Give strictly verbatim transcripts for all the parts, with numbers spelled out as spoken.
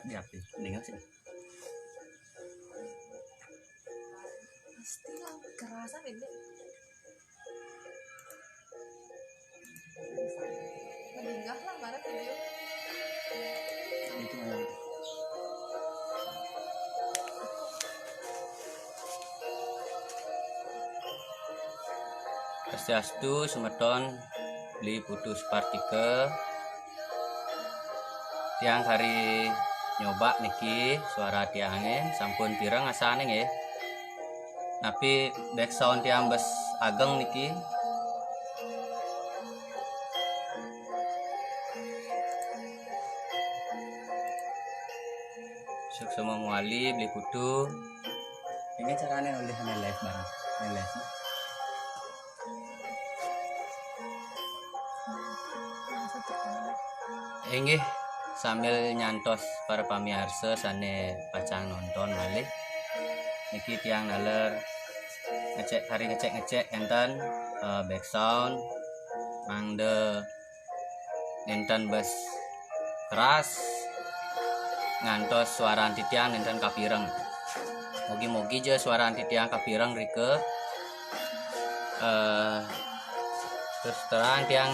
Di H P. Mendingan sih. Pasti lah, kerasan ini. Mendingah lah, mana video. Itu malah. Swastiastu, semeton Beli Putu Supartika. Tiang kari nyoba niki suara tiange, sampun pireng asane nggih. Napi background tiang bes ageng niki. Suksma mawali Beli Putu. Ini carane nulis ane live bareng. Ane live. Inggih, sambil nyantos para pamiarsa sane pacang nonton malih. Niki tiang naler ngecek, kari ngecek-ngecek enten, eh, background mangda nenten bes keras ngantos suaran titiang nenten kapireng. Mugi-mugi ja suaran titiang kapireng rika. Eh, terus terang tiang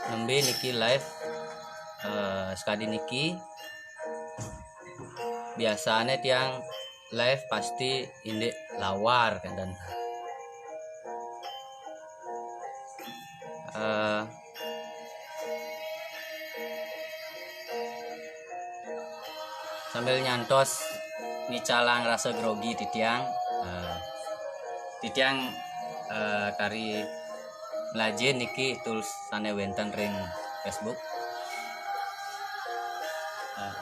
nembe niki live, eh, sekadi niki. Biasane tiang live pasti indik lawar kenten. Eh, sambil nyantos nicalang rasa grogi titiang, eh, titiang, eh, kari mlajin niki tools sane wenten ring Facebook. Eh,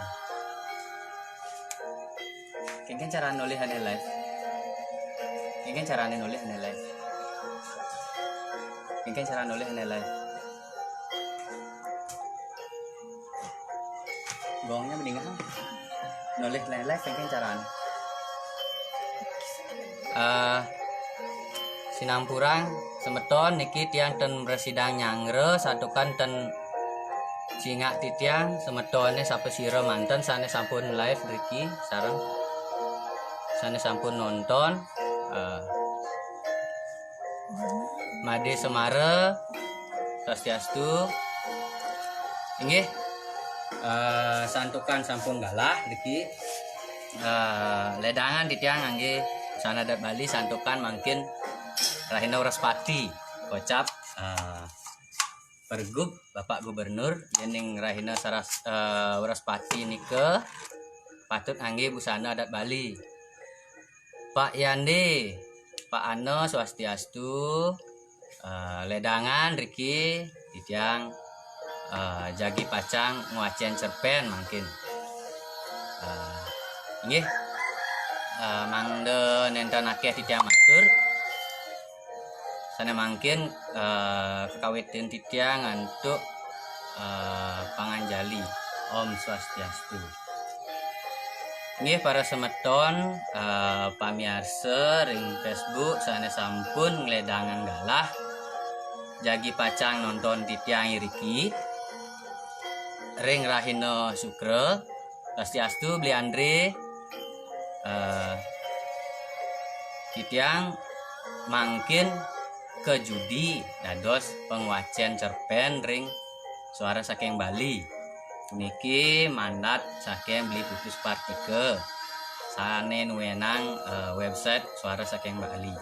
Kengken cara nulis ane live. Kengken carane nulis ane live. Kengken cara nulis ane live. Gongnya mendingan. Nulis ane live kengken carane. Eh, sinampurang semeton niki tiang ten mrasidang nyanggra santukan ten cingak titiang semetone sapasira manten sane sampun live riki sareng sane sampun nonton, eh, Made Semara, Swastiastu. Inggih, eh, santukan sampun galah riki, eh, ledangan titiang ngangge busana adat Bali santukan mangkin Rahina Wraspati. Kocap, eh, Pergub, Bapak Gubernur, yening rahina saras-, eh, Wraspati nika patut ngangge busana adat Bali. Pak Yande, Pak Ana, Swastiastu, eh, ledangan riki titiang, eh, jagi pacang ngwacen cerpen mangkin. Eh, inggih, eh, mangda nenten akeh titiang matur. Sane mangkin, eh, kakawitin titiang antuk, eh, panganjali. Om Swastiastu. Nggih, para semeton, eh, pamiarsa ring Facebook sane sampun ngledangang galah, jagi pacang nonton titiang iriki ring rahina Sukra. Swastiastu, Beli Andre. Eh, titiang mangkin kajudi dados pangwacen cerpen ring Suara Saking Bali. Puniki mandat saking Beli Putu Supartika sane nuenang, eh, website Suara Saking Bali.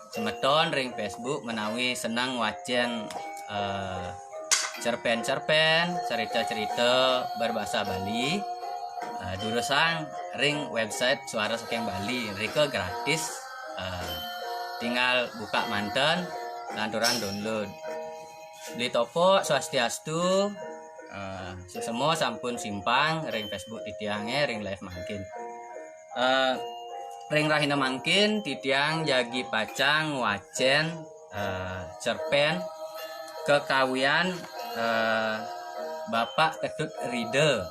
Semeton ring Facebook menawi seneng wacen, eh, cerpen-cerpen, cerita-cerita berbahasa Bali, eh, durusang ring website Suara Saking Bali. Rika gratis, eh, tinggal buka manten, lanturang download. Beli Topok, Swastiastu, eh, suksma sampun simpang ring Facebook titiange ring live mangkin. Eh, ring rahina mangkin titiang jagi pacang wacen, eh, cerpen kekawian, eh, Bapak Ketut Rida.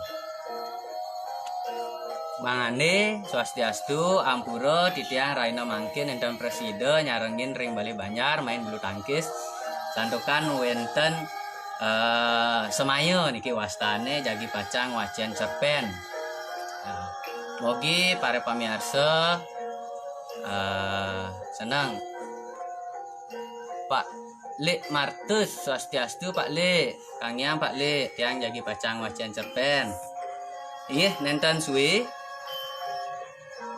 Mangande, Swastiastu, ampura titiang rahina mangkin nenten prasida nyarengin ring Bali Banjar main bulu tangkis. Santukan wenten, eh, semaya niki wastane jagi pacang wacen cerpen. Mogi para pamiarsa, eh, seneng. Pak Lik Martus, swastiastu, Pak Lik. Kangiang, Pak Lik, tiang jagi pacang wacén cerpén. Inggih, nénten sué.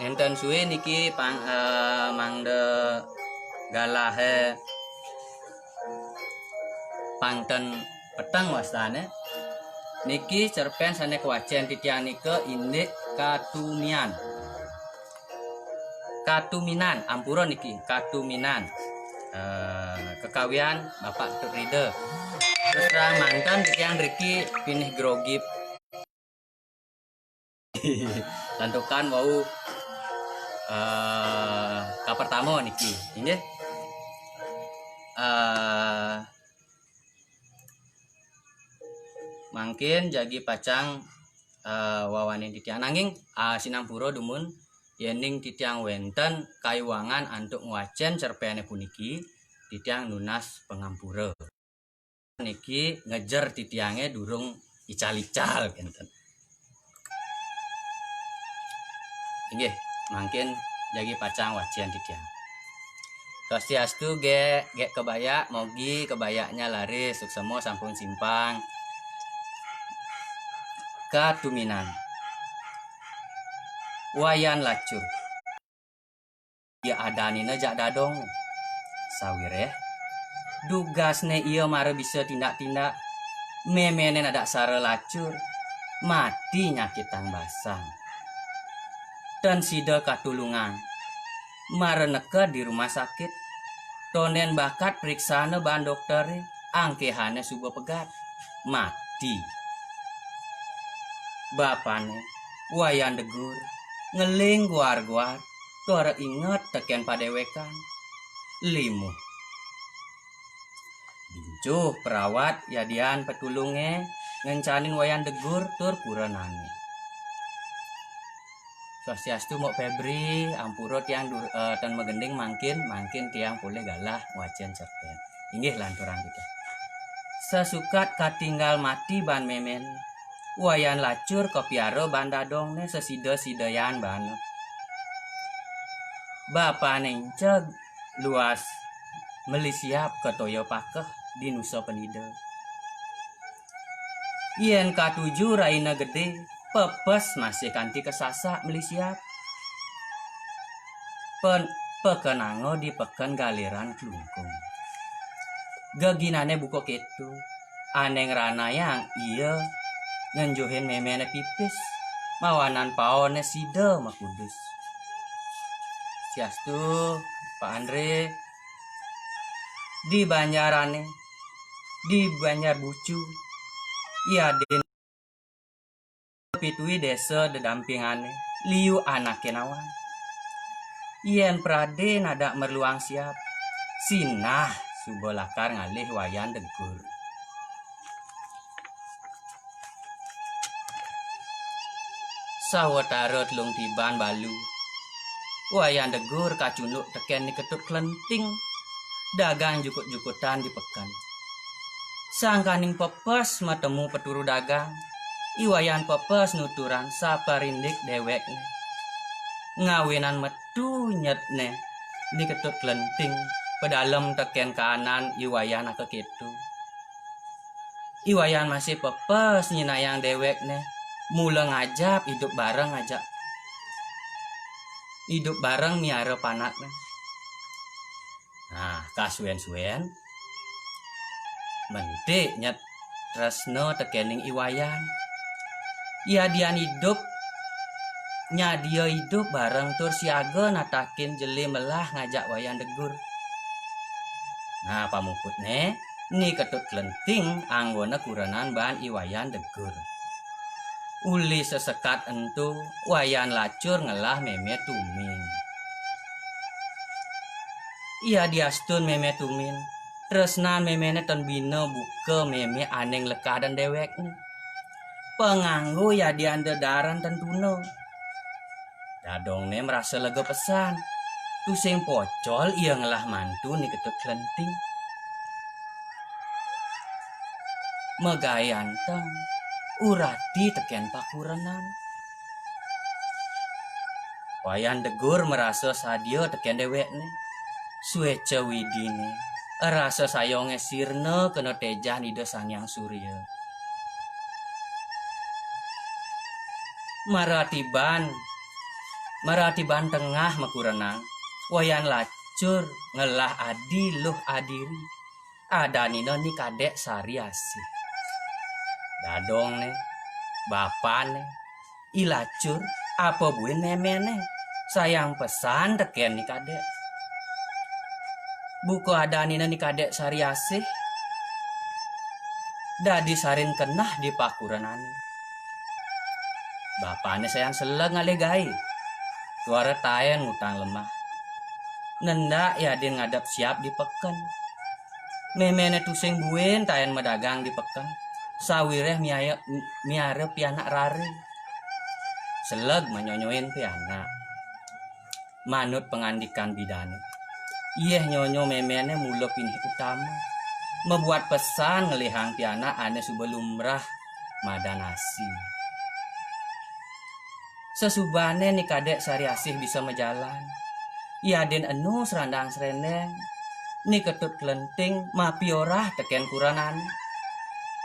Nénten sué niki pang-, eh, mangda galahé pang ten peteng wastané. Niki cerpén sané kawacén titiang nika indik Katumian. Katuminan, ampura niki, Katuminan. Eh, kekawian Bapak Ketut Rida. Terus terang manten titiang mriki pinih grogi. Santukan wau, eh, kapertama niki, inggih. Eh, mangkin jagi pacang, eh, wawanin titiang. Nanging, ah, sinampura dumun, yéning titiang wénten kaiwangan antuk ngwacén cerpéné puniki, titiang nunas pangampura. Niki ngejer titiangé durung ical-ical, kénten. Inggih, mangkin jagi pacang wacén titiang. Swastiastu, Gék, Gék Kebayak, mogi kebayaknya laris, suksema sampun simpang. Katuminan. Wayan Lacur. Ia adanina jak dadong. Sawiréh dugasné ia mara bisa tindak-tindak. Méméné nadak sara lacur, mati nyakitang basang. Ten sida katulungang. Mara neked di rumah sakit. Tondén bakat priksana baan dokteré, angkéhané suba pegat. Mati. Bapané, Wayan Degur, ngeling guar-guar, tuara inget tekén padéwékan. Limuh. Bincuh perawat yadian petulungé ngencanin Wayan Degur tur kurenané. Swastiastu, Mbok Febri, ampura tiang dur-, eh, ten magending mangkin, mangkin tiang polih galah ngwacén cerpén. Inggih lanturang kita. Sasukat katinggal mati baan mémén, Wayan Lacur kapiara baan dadongné sasida-sidayaan baana. Bapané enceg luas meli siap ka toya pakeh di Nusa Penida. Yén katuju raina gedé, pepes masih kanti kasasak meli siap. Pen-, pekenanga di peken galiran Klungkung. Geginané buka kéto, ané ngranayang ia ngenjuhin méméné pipis, mawanan paoné sida makudus. Swastiastu, Pak André, di banjarané, di Banjar Bucu, ia dén pitui désa dedampingané, liu anaké nawang. Yén pradé nadak merluang siap, sinah suba lakar ngalih Wayan Degur. Sawatara telung tiban balu, Wayan Degur kacunduk tekén Ni Ketut Klenting, dagang jukut-jukutan di peken. Sangkaning pepes matemu peturu dagang, I Wayan pepes nuturang saparindik déwékné. Ngawinan metu nyetné Ni Ketut Klenting, pedalem tekén kaanan I Wayan akéto. I Wayan masih pepes nyinayang déwékné, mula ngajap idup bareng ngajak, idup bareng miara panakné. Nah, kasuén-suén, mentik nyet tresna tekéning I Wayan. Yadian idup, nyadia idup bareng tur siaga natakin jelé melah ngajak Wayan Degur. Nah, pamuputné, Ni Ketut Klenting anggona kurenan baan I Wayan Degur. Uli sesekat ento, Wayan Lacur ngelah mémé tumin. Yadiastun mémé tumin, tresnan méméné ten bina buka mémé ané nglekadang déwékné. Panganggo yadian dedaren ten tuna. Dadongné marasa lega pesan. Tusing pocol ia ngelah mantu Ni Ketut Klenting. Magaé anteng, urati tekén pakurenan. Wayan Degur marasa sadia tekén déwékné. Suéca Widiné, rasa sayangé sirna kena téjan Ida Sang Hyang Surya. Maratiban, maratiban tengah makurenan, Wayan Lacur ngelah adi luh adiri. Adanina Ni Kadék Sari Asih. Dadongné, bapané, I Lacur, apa buin méméné, sayang pesan tekén Ni Kadék. Buka adanina Ni Kadék Sari Asih, dadi sarin keneh di pakurenané. Bapané sayan seleg ngalih gaé. Tuara taén ngutang lemah. Nendak yadin ngadep siap di peken. Méméné tusing buin taén madagang di peken. Sawiréh miaya-, miara pianak rare. Seleg manyonyoin pianak. Manut pangandikan bidané, yéh nyonyo méméné mula pinih utama. Mabuat pesan ngelihang pianak ané suba lumrah madan asi. Sasubané Ni Kadék Sari Asih bisa majalan, yadin enu srandang-srendeng, Ni Ketut Klenting mapiorah tekén kurenané.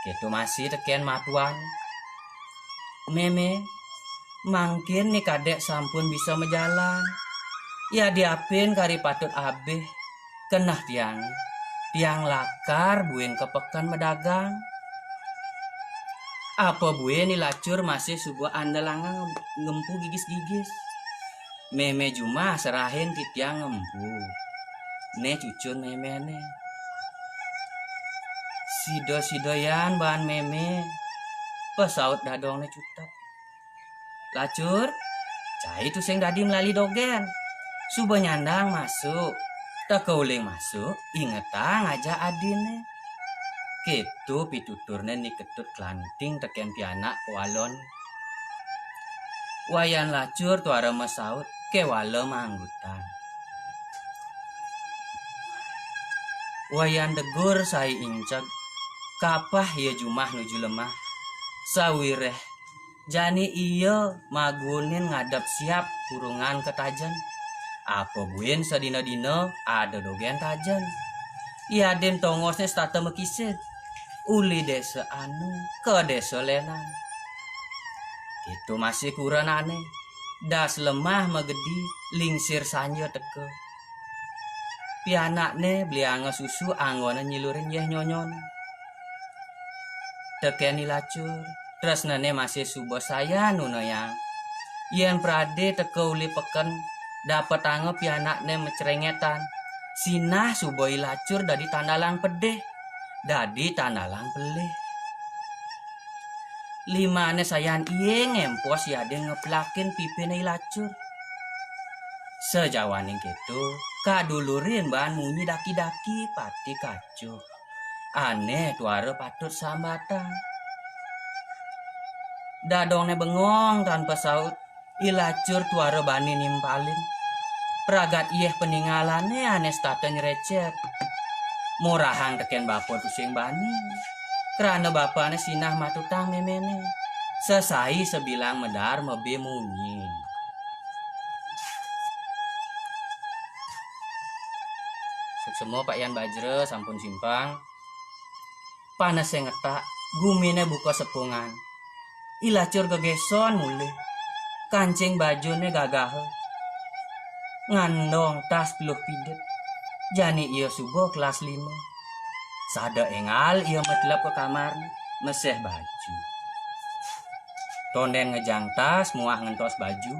Kéto masih tekén matuan. Mémé, mangkin Ni Kadék sampun bisa majalan. Yadiapin kari patut abih, keneh tiang, tiang lakar buin ka peken madagang. Apa buin I Lacur masih suba andelanga ngempu gigis-gigis. Mémé jumah serahin titiang ngempu. Né cucun méméné. Sida-sida yan baan mémé, pasaut dadongné cutet. Lacur, cai tusing dadi melali dogén. Suba nyandang masuk. Teka uling masuk, ingetang ajak adiné. Kéto pituturné Ni Ketut Klenting tekén pianak kewalané. Wayan Lacur tuara masaut, kéwala manggutan. Wayan Degur sai inceg, kapah ia jumah nuju lemah. Sawiréh jani ia magunin ngadep siap kurungan ka tajen. Apa buin sadina-dina ada dogén tajen. Yadin tongosné setata makisid. Uli désa anu ka désa lénan. Kéto masih kurenané, das lemah magedi, lingsir sanja teka. Pianakné belianga susu anggona nyilurin yéh nyonyoné. Tekén I Lacur, tresnané masih suba sayan nunayang. Yén pradé teka uli peken, dapetanga pianakné macrengetan, sinah suba I Lacur dadi tandalang pedih, dadi tandalang pelih. Limané sayan ia ngempos yadin ngeplakin pipiné I Lacur. Sajawaning kéto, kadulurin baan munyi daki-daki pati kacuh. Ané tuara patut sambatang. Dadongné bengong tan pasaut, I Lacur tuara bani nimpalin. Pragat yéh paningalané ané setata nyrecet. Morahang tekén bapa tusing bani. Krana bapané sinah matutang méméné. Sesai sabilang medar mabé munyi. Suksma Pak Yan Bajra sampun simpang. Panasé ngetak, guminé buka sepungan. I Lacur gegéson mulih. Kancing bajuné gagaha. Ngandong tas peluh pidik. Jani ia suba kelas lima. Sada énggal ia metelep ka kamarné, meseh baju. Tondén ngejang tas muah ngentos baju.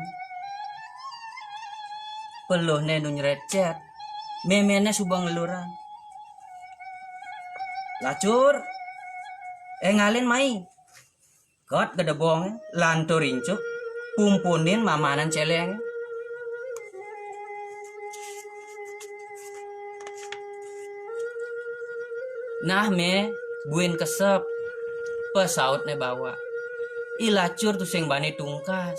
Peluhné nu nyrecet, méméné suba ngeluran. "Lacur, énggalin mai." Kot gedebongé, lantur incuk, pumpunin mamanan céléngé. "Nah, Mé, buin kesep," pasautné bawak. I Lacur tusing bani tungkas.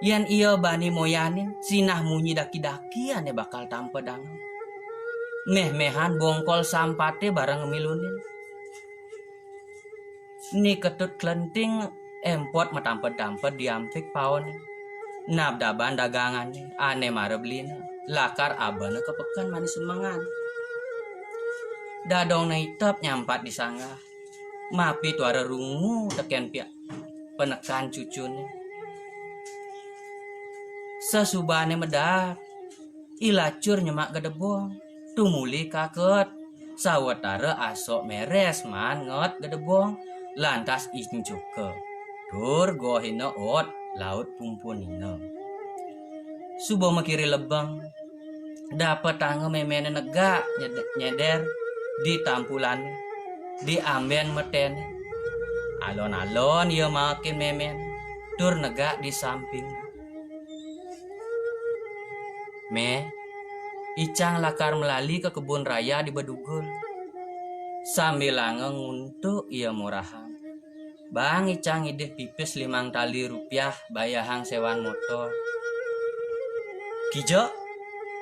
Yén ia bani moyanin, sinah munyi daki-daki ané bakal tampedanga. Méh-méhan bongkol sampaté bareng ngemilunin. Ni Ketut Klenting émpot matamped-tamped di ampik paoné. Nabdaban dagangané ané mara belina, lakar abana ka peken manis semengan. Dadongné itep nyampat di sanggah, mapi tuara rungu tekén piak panekan cucuné. Sasubané medar, I Lacur nyemak gedebong, tumuli kaket, sawetara asok meres maan nget gedebong, lantas incuka. Tur gohina ot laut pumpunina. Suba makiri lebeng, dapetanga méméné negak nyed-, nyeder di tampulané, di ambén meténé. Alon-alon ia maekin méméné, tur negak di samping. "Mé, icang lakar melali ka kebun raya di Bedugul." Sambilanga nguntuk ia morahang. "Bang icang ngidih pipis limang tali rupiah bayahang sewan motor." "Kija?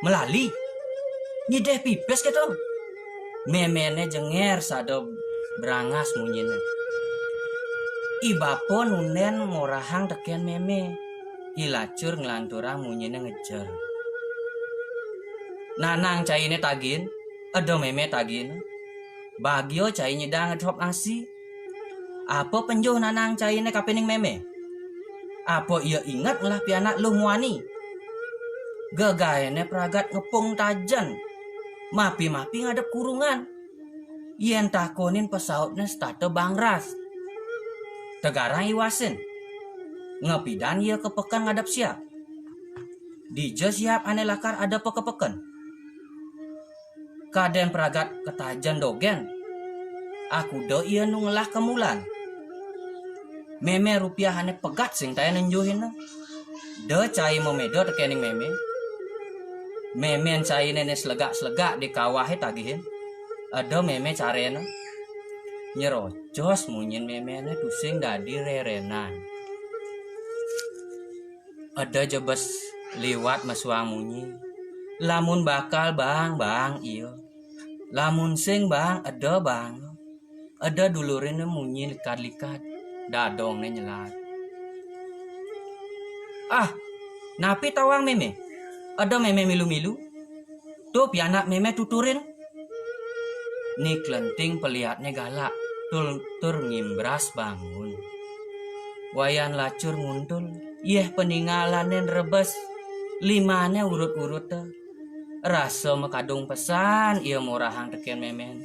Melali? Ngidih pipis keto?" Méméné jenger sada brangas munyiné. I bapa nundén morahang tekén mémé. I Lacur nglanturang munyiné ngejer. "Nanang cainé tagihin, eda mémé tagihin. Bagia cai nyidang ngedhop nasi. Apa penjuh nanang cainé kapining mémé? Apa ia inget ngelah pianak luh muani? Gegaéné pragat ngepung tajen, mapi-mapi ngadep kurungan. Yén takonin pasautné setata bangras. Tegarang iwasin. Ngapidan ia ka peken ngadep siap? Dija siap ané lakar adepa ka peken? Kadén pragat ketajen dogén. Akuda ia nu ngelah kemulan. Mémé rupiah ané pegat sing taén enjuhina. Da cai maméda tekéning mémé. Mémén cainé né slegak-slegak di kawahé tagihin. Eda mémé caréna." Nyerocos munyin méméné tusing dadi rerenan. Eda jebes liwat mesuang munyi. Lamun bakal baang-baang ia. Lamun sing baang eda baang. Eda dulurin munyi likat-likat. Dadongné nyelat. "Ah, napi tawang mémé? Eda mémé milu-milu. Tuh pianak mémé tuturin." Ni Klenting peliatné galak, tur, tur ngimbras bangun. Wayan Lacur nguntul, yéh paningalané rebes, limané urut-uruta. Rasa makadung pesan ia morahang tekén mémén.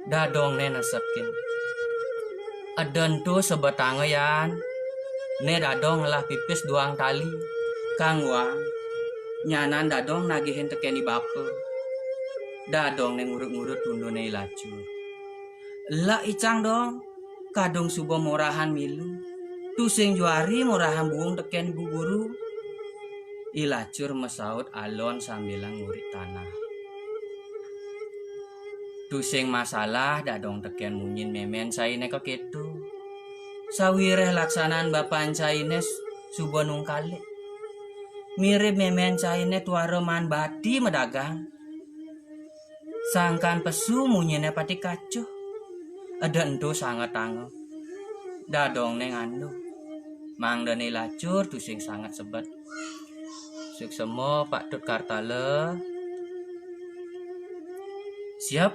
Dadongné nesekin. "Eda ento sebetanga, Yan. Né dadong ngelah pipis duang tali. Kang Wang, nyanan dadong nagihin tekén i bapa." Dadongné ngurut-ngurut tunduné I Lacur. "Elek icang dong, kadung suba morahang milu. Tusing juari morahang buung tekén ibu guru." I Lacur masaut alon sambilanga ngurik tanah. Tusing masalah dadong tekén munyin mémén cainé kakéto. Sawiréh laksanan bapan cainé s-, suba nungkalik. Mirib mémén cainé tuara maan bati madagang. Sangkan pesu munyiné pati kacuh. Eda ento sangetanga. Dadongné nganduk. Mangdané I Lacur tusing sanget sebet. Suksema Pak Tut Kartala. Siap.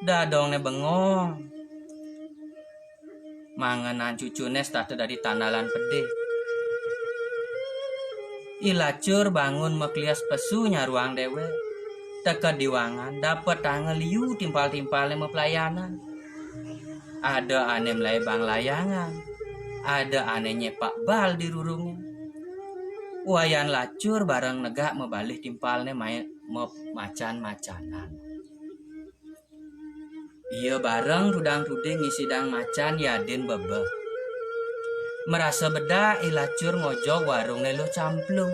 Dadongné bengong. Mangenan cucuné setata dadi tandalan pedih. I Lacur bangun maklias pesu nyaruang déwék. Teka di wangan, dapetanga liu timpal-timpalné maplayanan. Ada ané mlaibang layangan, ada ané nyepak bal di rurungé. Wayan Lacur bareng negak mabalih timpalné mai-, ma-, macan-macanan. Ia bareng tudang-tuding ngisidang macan yadin bebeh. Marasa bedak, I Lacur ngojog warungné Luh Camplung.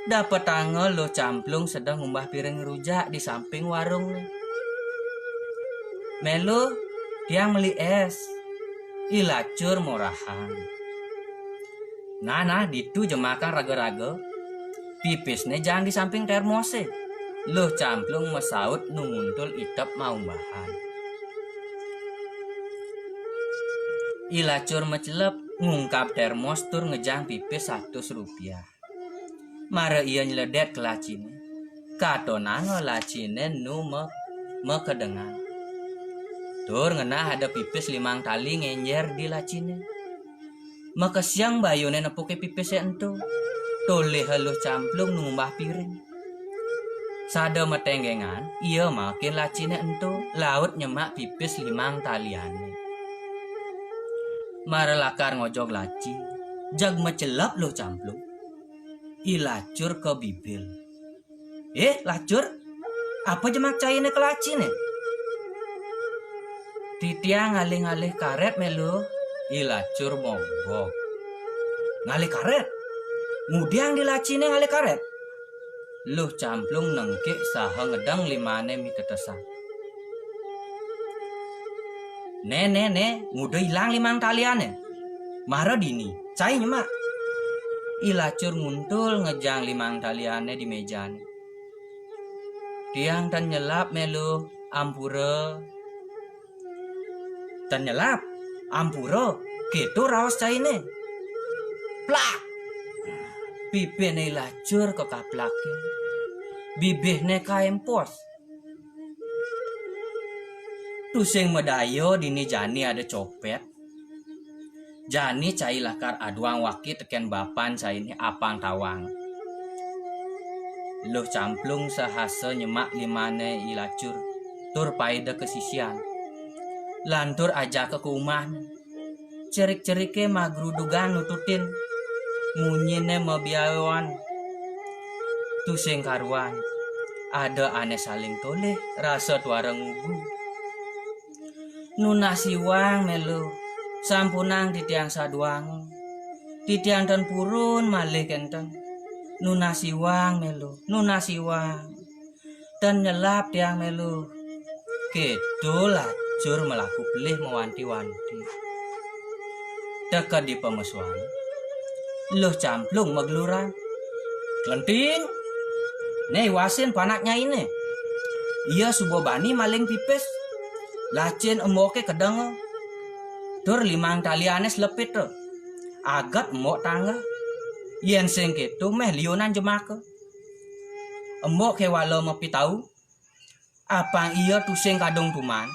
Dapetanga Luh Camplung sedeng ngumbah piring rujak di samping warungné. "Mé Luh, tiang meli és." I Lacur morahang. "Nah, nah, ditu jemakang raga-raga. Pipisné jang di samping termosé." Luh Camplung masaut nu nguntul itep maumbahan. I Lacur macelep, ngungkap termos tur ngejang pipis satus rupiah. Mara ia nyledet ka laciné, katonanga laciné nu ma-, makedengan. Tur ngenah ada pipis limang tali ngénjér di laciné. Makesiang bayuné nepuké pipisé ento. Toliha Luh Camplung nu ngumbah piring. Sada matenggengan, ia makin laciné ento, laut nyemak pipis limang taliané. Mara lakar ngojog laci, jag macelep Luh Camplung. I Lacur kabibil. "Eh, Lacur, apa jemak cainé ka laciné?" "Titiang ngalih-ngalih karét, Mélo," I Lacur mogbog. "Ngalih karét? Ngudiang di laciné ngalih karét?" Luh Camplung nengkik saha ngedeng limané mitetesan. "Né, né, né, nguda ilang limang taliané. Mara dini, cai nyemak." I Lacur nguntul ngejang limang taliané di méjané. "Tiang tan nyelap, Mélo, ampura." "Tan nyelap, ampura," kéto raos cainé. Plak! Pipisné I Lacur kakaplakin. Bibihné kaémpos. Tusing madaya dini jani ada copét. Jani cai lakar aduang waki tekén bapan cainé apang tawang. Luh Camplung sahasa nyemak limané I Lacur, tur paida ka sisian. Lantur ajaka ka umahné. Cerik-ceriké magrudugan nututin. Munyiné mabiayoan. Tusing karuan. Ada ané saling tolih, rasa tuara ngugu. "Nunas iwang, Mélo. Sampunang titiang saduanga. Titiang tan purun malih kénten. Nunas iwang, Mélo. Nunas iwang. Tan nyelap tiang, Mélo." Kéto Lacur malaku pelih mawanti-wanti. Teka di pamesuan, Luh Camplung mageluran. "Klenting, né iwasin panak nyainé. Ia suba bani maling pipis. Lacin emboké kedenga. Tur limang taliané slepita. Aget embok tangga. Yén sing kéto méh liunan jemaka. Embok kéwala mapitau. Apang ia tusing kadung tuman."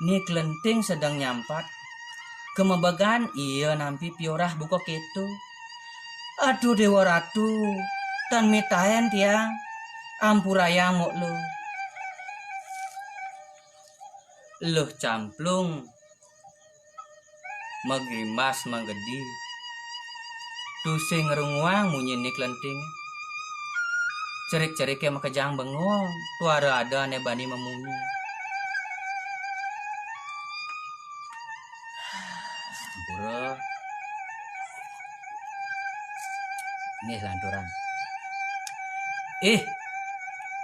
Ni Klenting sedeng nyampat. Kamebegan ia nampi piorah buka kéto. "Aduh Déwa Ratu, tan mitaén tiang. Ampurayang, Mok Luh." Luh Camplung magrimas magedi. Tusing ngrunguang munyin Ni Klenting. Cerik-ceriké makejang bengong, tuara ada ané bani mamunyi. Ampura. Nggih, lanturang. "Ih,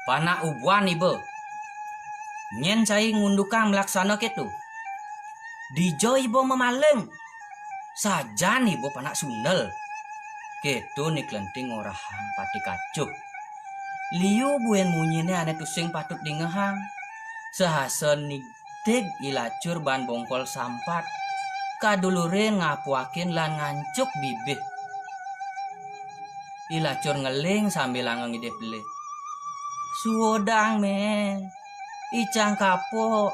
panak ubuan iba. Nyén cai ngundukang malaksana kéto? Dija iba mamaling? Sajan iba panak sundel." Kéto Ni Klenting ngorahang pati kacuh. Liu buin munyiné ané tusing patut dingehang. Sahasa nigtig I Lacur ban bongkol sampat. Kadulurin ngapuakin lan ngancuk bibih. I Lacur ngeling sambilanga ngidih pelih. "Suudang, Mé. Icang kapok.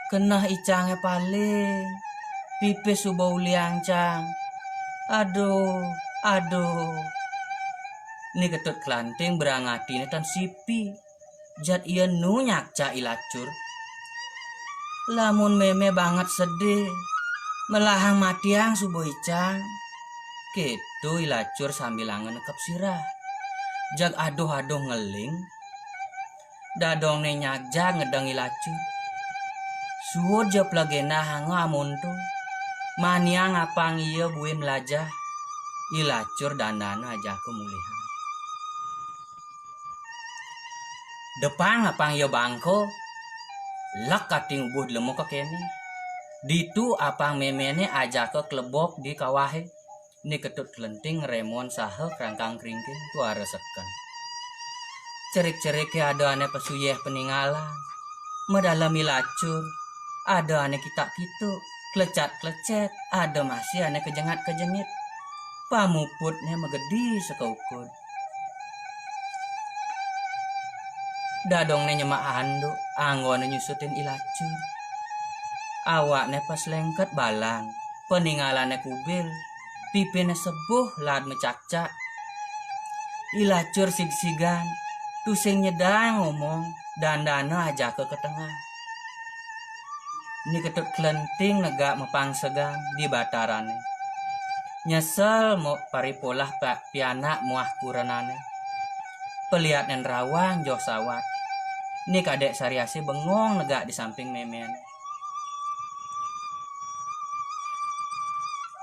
Keneh icangé paling. Pipis suba uliang cang. Aduh, aduh." Ni Ketut Klenting berang atiné tan sipi. Jat ia nu nyakcak I Lacur. "Lamun Mémé banget sedih, melahang matiang suba icang." Kéto I Lacur sambilanga nekep sirah. Jag aduh-aduh ngeling. Dadongné nyagjag ngedeng I Lacur. Suud ja plagenahanga amonto. Maniang apang ia buin mlajah. I Lacur dandana ajaka mulihang. Depang apang ia bangka, lek kating ubuh dlema kéné. Ditu apang méméné ajaka klebok di kawahé. Ni Ketut Klenting ngremon saha krangkang kringking tuara seken. Cerik-ceriké ada ané pasuyeh paningalan. Madalem I Lacur, ada ané kitak-kituk. Klecat-klecet, ada masih ané kejengat-kejengit. Pamuputné magedi sakaukud. Dadongné nyemak anduk, anggoné nyusutin I Lacur. Awakné pas lengket balang, paningalané kubil, pipiné sebuh laad macakcak. I Lacur sigsigan, tusing nyedang ngomong, dandana ajaka ka tengah. Ni Ketut Klenting negak mapangsegan di batarané. Nyesel mo paripolah pa-, pianak muah kurenané. Paliatné nerawang joh sawat. Ni Kadék Sariasih bengong negak di samping méméné.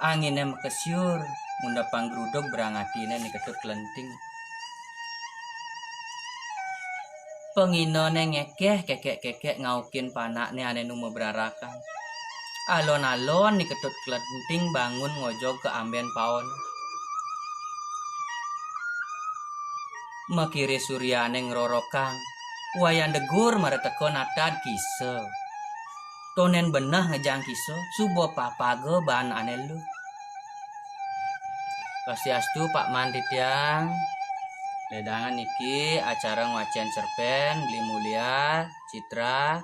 Anginné makesiur, mundapang grudug berang atiné Ni Ketut Klenting. Panginané ngékéh kékék-kékék ngaukin panakné ané nu mabrarakan. Alon-alon Ni Ketut Klenting bangun ngojog ka ambén paon. Makirih suryané ngrorokang, Wayan Degur mara teka natad kisa. Tondén beneh ngejang kisa, suba papaga baan ané luh. Swastiastu, Pak Man titiang. Ledangan niki acara ngwacén cerpén, Beli Mulia, Citra,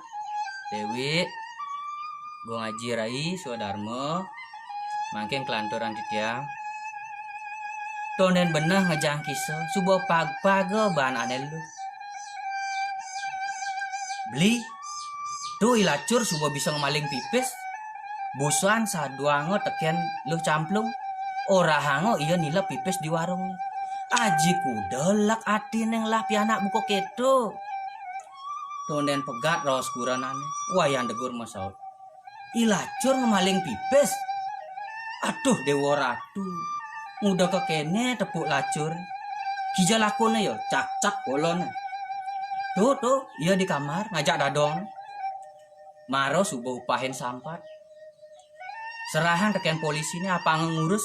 Dewi, Gung Aji Rai, Swadarma. Mangkin kelanturan titiang. Tondén beneh ngejang kisa, suba pag-, paga baan ané luh. Beli, tu I Lacur suba bisa ngemaling pipis. Busan saduanga tekén Luh Camplung. Orahanga ia nilep pipis di warung. Aji kuda lek atiné ngelah pianak buka kéto. Tondén pegat raos kurenané, Wayan Degur masaut. I Lacur ngemaling pipis. Aduh, Déwa Ratu. Nguda ka kéné tepuk Lacur. Kija lakuna ya, cakcak bolona. Tuh, tuh, ia di kamar ngajak dadong. Mara suba upahin sampat. Serahang tekén polisiné, apanga ngurus.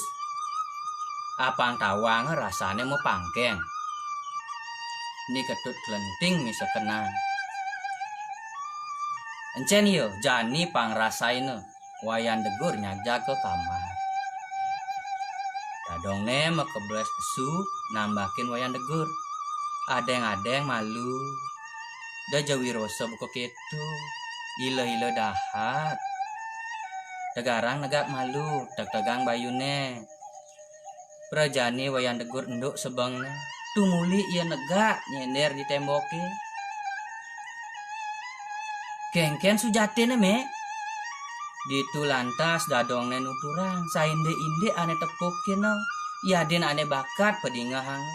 Apang tawanga rasané mapangkeng. Ni Ketut Klenting misekenan. Encén ia jani pangrasaina. Wayan Degur nyajag ka kamar. Dadongné makebles pesu nambakin Wayan Degur. Adéng-adéng malu. Da ja wirosa buka kéto. Ila-ila dahat. Tegarang negak malu, tegtegang bayuné. Prajani Wayan Degur enduk sebengné. Tumuli ia negak nyender di témboké. "Kénkén sujatiné, Mé?" Ditu lantas dadongné nuturang, saindik-indik ané tepukina, yadin ané bakat padingehanga.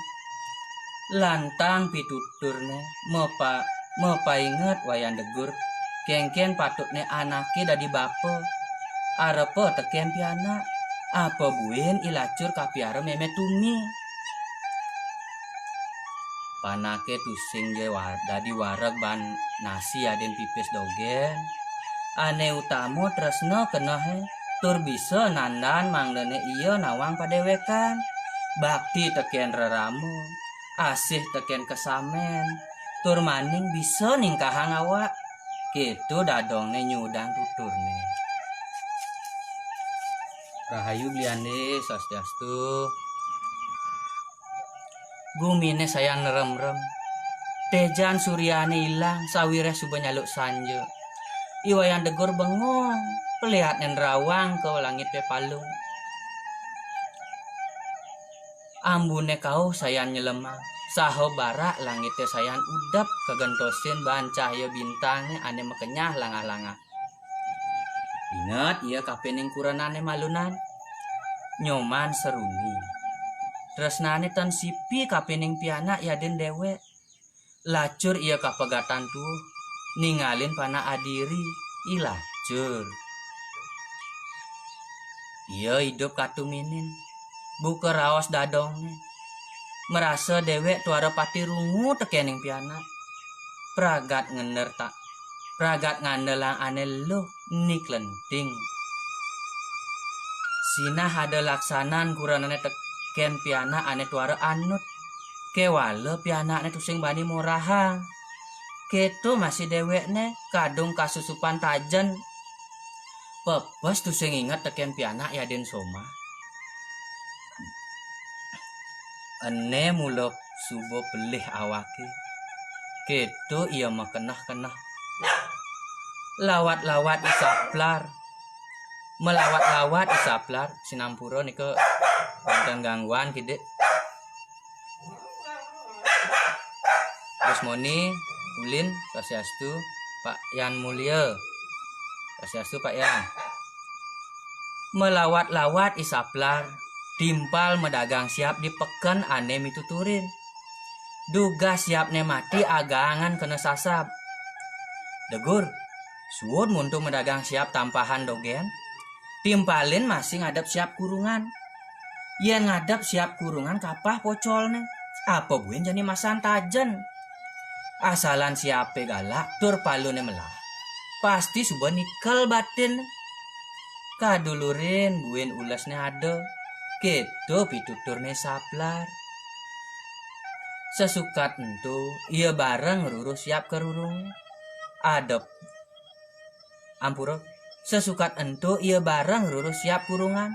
Lantang pituturné, mapa-, mapainget Wayan Degur, kénkén patutné anaké dadi bapa, arepa tekén pianak, apa buin I Lacur kapiara mémé tumi. Panaké tusing ja wa-, dadi wareg baan nasi yadin pipis dogén. Ané utama tresna kenehé, tur bisa nandan mangdané ia nawang padéwékan. Bakti tekén rerama, asih tekén kasamén, tur maning bisa ningkahang awak. Kéto dadongné nyudang tuturné. Rahayu Beli Andé, swastiastu. Guminé sayan nremrem. Téjan suryané ilang sawiréh suba nyaluk sanja. I Wayan Degur bengong, paliatné nerawang ka langité palung. Ambuné kauh sayan nyelemang, saha barak langité sayan udep kagentosin baan cahya bintangé ané makenyah langah-langah. Inget ia kapining kurenané malunan. Nyoman Seruni. Tresnané tan sipi kapining pianak yadin déwék. Lacur ia kapegatan tuuh, ningalin panak adiri, I Lacur. Ia idup katuminin, buka raos dadongné. Marasa déwék tuara pati rungu tekéning pianak. Pragat ngender ta-, pragat ngandelang ané luh Ni Klenting. Sinah ada laksanan kurenané tekén pianak ané tuara anut. Kéwala pianakné tusing bani morahang. Kéto masih déwékné kadung kasusupan tajen. Pepes tusing inget tekén pianak yadin Soma. Ené mula suba pelih awaké. Kéto ia makeneh-keneh. Lawat-lawat I Saplar. Malawat-lawat I Saplar, sinampura nika wénten gangguan kidik. Gus Moni, Ulin, swastiastu, Pak Yan Mulia. Swastiastu, Pak Yan. Malawat-lawat I Saplar, timpal madagang siap di peken ané mituturin. Dugas siapné mati agangan kena sasab. Degur, suud muntu madagang siap tampahan dogén, timpalin masih ngadep siap kurungan. Yén ngadep siap kurungan kapah pocolné, apa buin jani masan tajen. Asalan siapé galak tur paluné melah, pasti suba nikel batin. Kadulurin buin ulesné ada, kéto pituturné Saplar. Sesukat ento ia bareng ruruh siap ka rurung. Adep, ampura, sesukat ento ia bareng ruruh siap kurungan.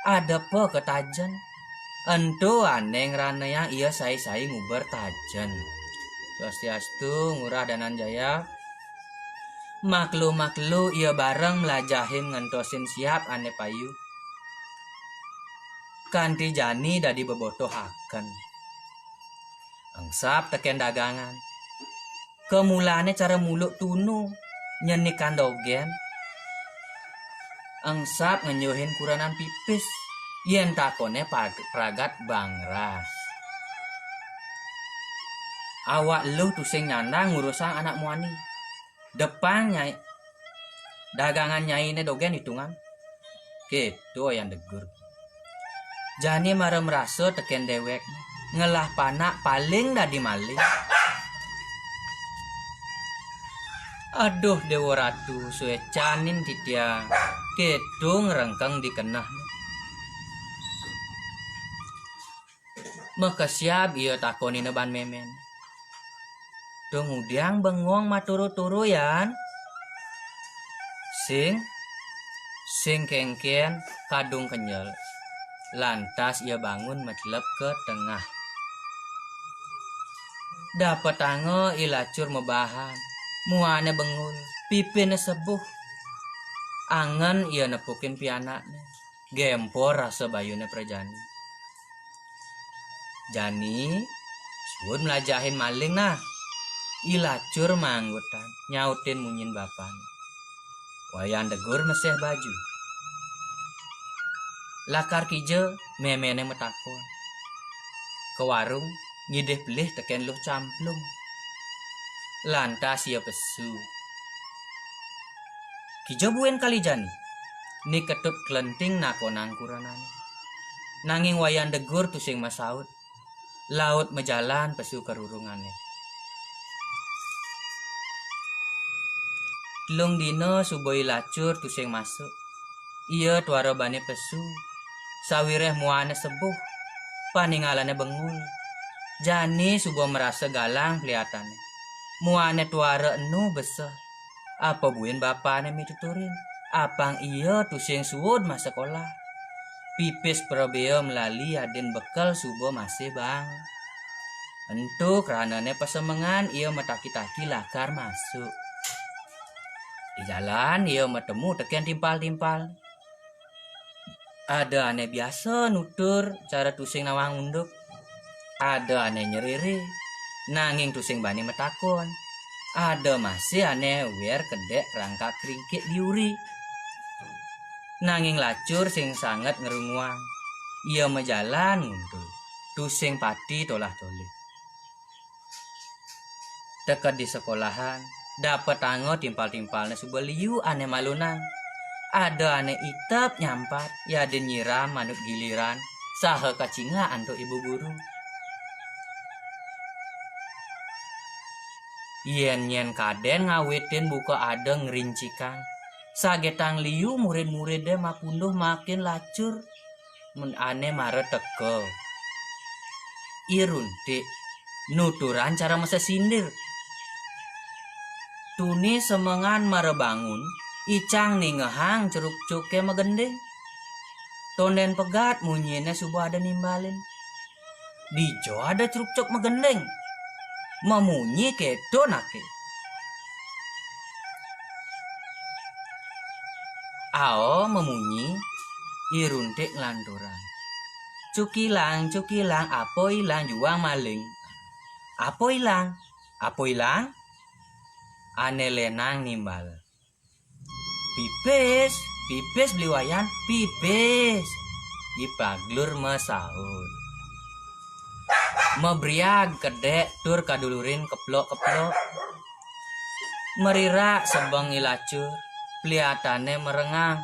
Adepa ka tajen. Ento ané ngranayang ia sai-sai nguber tajen. Swastiastu, Ngurah Dananjaya. Maklo-maklo ia bareng mlajahin ngentosin siap ané payu. Kanti jani dadi bebotohaken. Engsap tekén dagangan. Kamulané cara muluk tunu, nyenikang dogén. Engsap ngenyuhin kurenan pipis, yén takoné pag-, pragat bangras. Awak luh tusing nyandang ngurusang anak muani. Depang nyai, dagangan nyainé dogén itungan. Kéto Wayan Degur. Jani mara marasa tekén déwék ngelah panak paling dadi maling. Aduh, Déwa Ratu, suécanin titiang. Kéto ngrengkeng di keneh. Makesiab ia takonina ban mémén. Dong ngudiang bengong maturu-turu, Yan. Sing, sing kénkén kadung kenyel. Lantas ia bangun macelep ka tengah. Dapetanga I Lacur mabahan, muané bengul, pipiné sebuh. Angen ia nepukin pianakné, gémpor rasa bayuné prajani. Jani, suud mlajahin maling nah. I Lacur manggutan, nyautin munyin bapané. Wayan Degur meseh baju. Lakar kija, méméné matakon. Ka warung, ngidih pelih tekén Luh Camplung. Lantas ia pesu. Kija buin kali jani? Ni Ketut Klenting nakonang kurenané. Nanging Wayan Degur tusing masaut. Laut majalan pesu ka rurungané. Telung dina suba I Lacur tusing masuk. Ia tuara bani pesu, sawiréh muané sebuh, paningalané bengul. Jani suba marasa galang peliatané. Muané tuara enu beseh. Apa buin bapané mituturin? Apang ia tusing suud masekolah. Pipis prabéa melali yadin bekel suba masih baang. Ento kranané pasemengan ia mataki-taki lakar masuk. Di jalan ia matemu tekén timpal-timpal. Ada ané biasa nutur cara tusing nawang unduk. Ada ané nyerere, nanging tusing bani matakon. Ada masih ané wér kedék rangkak kringkik di uri. Nanging Lacur sing sanget ngrunguang. Ia majalan nguntul, tusing pati tolah-tolih. Teka di sekolahan, dapetanga timpal-timpalné suba liu ané malunang. Ada ané itep nyampat, yadin nyiram manut giliran, saha kacingak antuk ibu guru. Yén nyén kadén ngawitin buka ada ngrincikang, sagetang liu murid-muridé mapunduh makin Lacur. Men ané mara teka. I Runtik nuturang cara masesindir. Tuni semengan mara bangun, Icang ningehang crukcuké magending. Tondén pegat munyiné suba ada nimbalin. Dija ada crukcuk magending. Mamunyi kéto naké. Ao mamunyi, I Runtik nglanturang. Cukilang, cukilang, apa ilang juang maling? Apa ilang? Apa ilang? Ané lénang nimbal. Pipis, pipis Beli Wayan, pipis. I Paglur masaut. Mabriag kedék tur kadulurin keplok-keplok. Marirak sebeng I Lacur, pliatané merengang,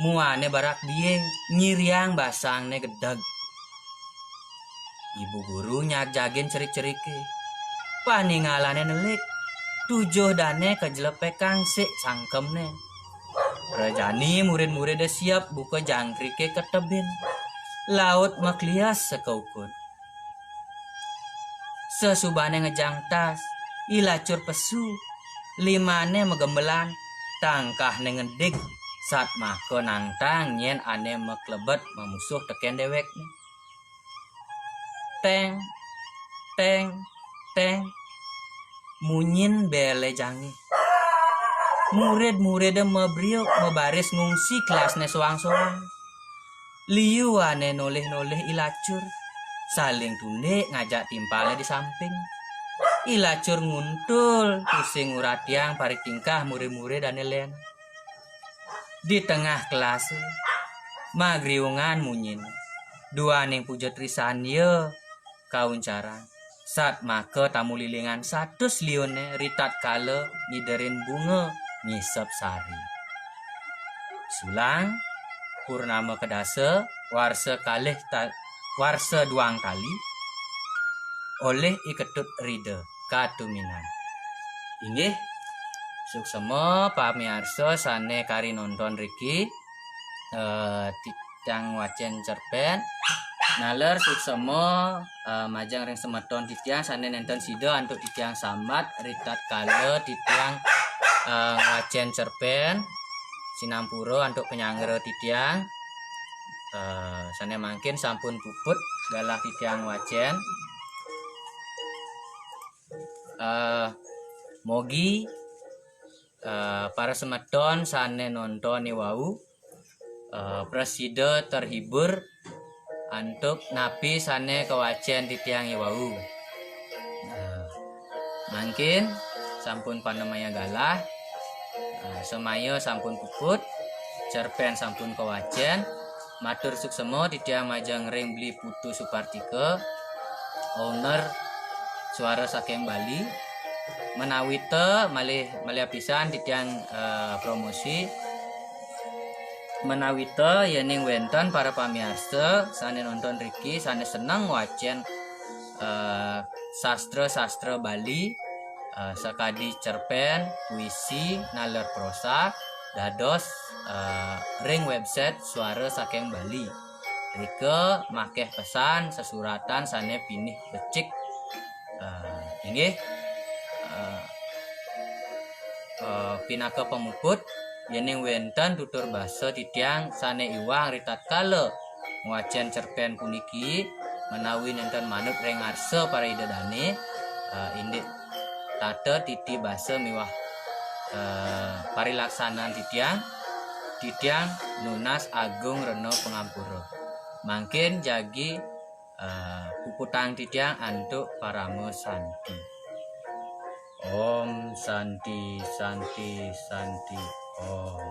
muané barak biing, nyiriang basangné gedeg. Ibu guru nyajagin cerik-ceriké. Paningalané nelik, tujuh dané kajelepékang sik sangkemné. Rejani murid-muridé siep buka jangkriké ka tebin. Laut maklias sakaukut. Sasubané ngejang tas, I Lacur pesu, limané magembelan, tangkahné ngedig, satmaka nangtang nyén ané maklebet mamusuh tekén déwékné. Téng, téng, téng. Munyin bélé jangé. Murid-muridé mabriuk mabaris ngungsi kelasné soang-soang. Liu ané nolih-nolih I Lacur. Saling tundik ngajak timpalné di samping. I Lacur nguntul, tusing nguratiang paritingkah murid-murid ané lén. Di tengah kelasé, magriungan munyiné. Duaning Puja Trisandya kauncarang. Satmaka tamu lilingan satus liuné ritatkala ngiderin bunga ngisep sari. Sulang, purnama kedasa, warsa kalih ta-, warsa duang tali, olih I Ketut Rida, katuminan. Inggih, suksema pamiarsa sané kari nonton riki, eh, titiang wacén cerpén. Naler suksema, eh, majeng ring semeton titiang sané nénten sida antuk titiang sambat ritatkala titiang, eh, ngwacén cerpén. Sinampura antuk panyanggra titiang. Eh, sané mangkin sampun puput galah titiang wacén. Eh, mogi, eh, para semeton sané nonton iwau, eh, prasida terhibur antuk napi sané kawacén titiang iwau. Eh, mangkin sampun panemaya galah, eh, semaya sampun puput, cerpén sampun kawacén, matur suksema titiang majeng ring Beli Putu Supartika, owner Suara Saking Bali. Menawita malih, malih apisan titiang, eh, promosi. Menawita yéning wénten para pamiarsa sané nonton riki sané seneng wacén, eh, sastra-sastra Bali, eh, sakadi cerpén, puisi, naler prosa, dados, eh, ring website Suara Saking Bali. Rika makéh pesan sesuratan sané pinih becik. Eh, inggih, eh, eh, pinaka pamuput, yéning wénten tutur basa titiang sané iwang ritatkala ngwacén cerpén puniki, menawi nénten manut ring arsa para Ida dané, eh, indik tata titi basa miwah, eh, parilaksanan titiang, titiang nunas agung rena pangampura. Mangkin jagi, eh, puputang titiang antuk parama santi. Om Santi, Santi, Santi, Om.